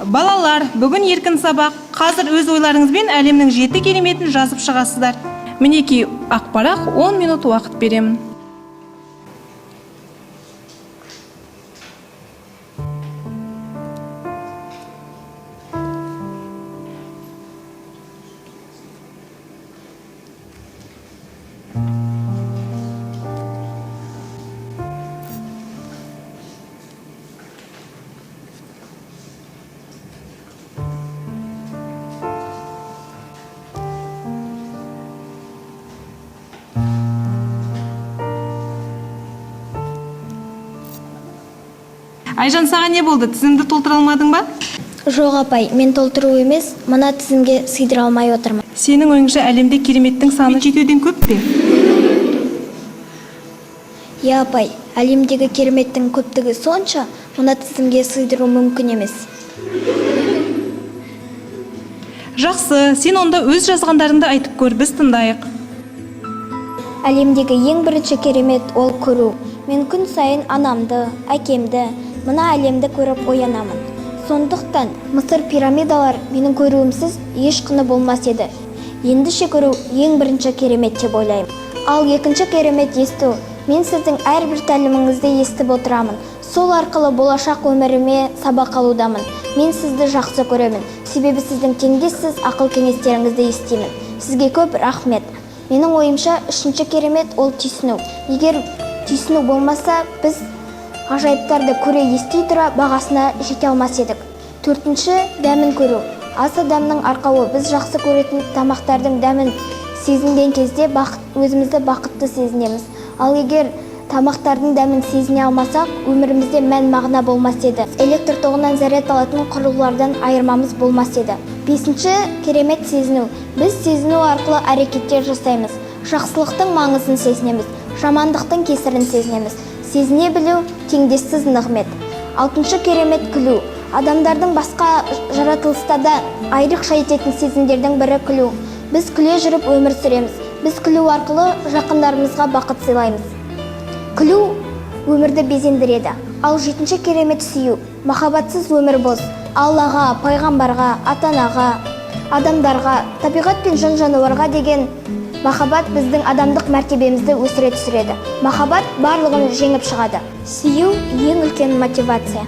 Балалар, бүгін еркін сабақ. Қазір өз ойларыңызбен әлемнің жеті кереметін жазып шығасыздар. Мінекей ақ парақ, 10 минут уақыт беремін. Айжан, саған не болды? Тізімді толтыра алмадың ба? Жоқ, апай, мен толтыру емес, мына тізімге сыйдыра алмай отырмын. Сенің ойыңша, әлемде кереметтің саны жетеуден көп пе? Иә, апай, әлемдегі кереметтің көптігі сонша, мына тізімге сыйдыру мүмкін емес. Жақсы, сен онда өз жазғандарыңды айтып көр, біз тыңдайық. Әлемдегі ең бірінші керемет ол көру. Мен күн сайын анамды, әкемді, мына әлемді көріп оянамын. Сондықтан Мысыр пирамидалар менің көруімсіз еш құны болмас еді. Ендеше көру ең бірінші керемет деп ойлаймын. Ал екінші керемет есту. Мен сіздің әрбір тәліміңізді естіп отырамын. Сол арқылы болашақ өміріме сабақ алудамын. Мен сізді жақсы көремін. Себебі сіздің теңдессіз ақыл кеңестеріңізді естимін. Сізге көп рахмет. Менің ойымша, үшінші керемет ол түйсіну. Егер түйсіну болмаса, біз ғажайыптарды көре, ести тұра бағасына жете алмас едік. Төртінші дәмін көру. Ас адамның арқауы. Біз жақсы көретін тамақтардың дәмін сезінген кезде бақыт, өзімізді бақытты сезінеміз. Ал егер тамақтардың дәмін сезіне алмасақ, өмірімізде мән мағына болмас еді. Электр тоғынан заряд алатын құрылғылардан айырмамыз болмас еді. Бесінші керемет сезіну. Біз сезіну арқылы әрекеттер жасаймыз. Жақсылықтың маңызын сезінеміз, жамандықтың кесірін сезінеміз. Сезіне білу теңдессіз нығмет. Алтыншы керемет күлу. Адамдардың басқа жаратылыстарда айрықша ететін сезімдердің бірі күлу. Біз күле жүріп өмір сүреміз. Біз күлу арқылы жақындарымызға бақыт сыйлаймыз. Күлу өмірді безендіреді. Ал жетінші керемет сүю. Махаббатсыз өмір бос. Аллаға, пайғамбарға, ата анаға, адамдарға, табиғат пен жан жануарға деген махаббат біздің адамдық мәртебемізді өсіре түсіреді. Махаббат барлығын жеңіп шығады. Сүю ең үлкен мотивация.